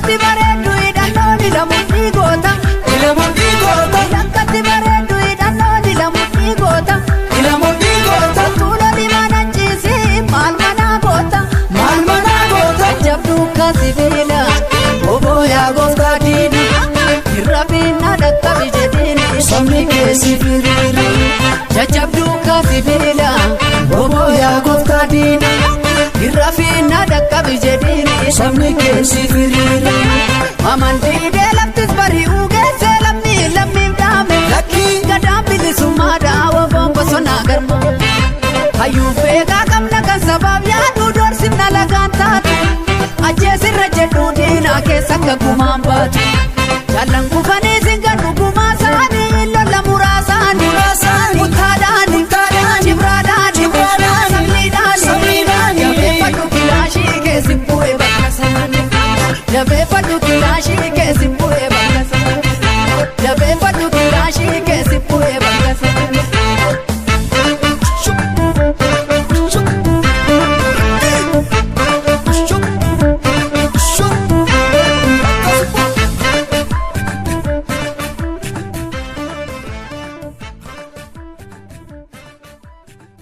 Akkatti bareeddu hidhannoon ilamuun goota. Ilamuun goota. Akkatti bareeddu hidhannoon ilamuun goota. Ilamuun goota. Tuuloli mana ciisii maal manaa goota. Maal manaa goota. Jabduu kaasibiila obbo yaa gooftaa diina. Irra dhaqqabi jedhiini. Sabni keessi firiira. Jajjabduu kaasibiila Obbo yaa gooftaa diina. Irra dhaqqabi jedhiini. Sabni keessi firiira. Amantiidee laftis bari'uu geessee lammii lammiif dhaame. Lakkii. Gadaan bilisummaa daawwa bosonaa garma. Hayyuu feegaa qabna kan sabaaf yaaduu doorsifna lagaan taatu. Ajjeesirra jedhuu diinaa keessa akka gumaan baatu. Jaallan kufanii singan dhugumaa isaanii lola muraasaanii. Muraasaanii. Kuttaadhaanii. Kuttaadhaanii. Cibraadhaanii. Cibraadhaanii. Samniidhaanii. Samniidhaanii. Jabeeffadhu kilaashii keessi bu'ee bakka isaanii. Jabeeffadhu kilaashii keessi bu'ee bakka isaanii. Jabeeffadhu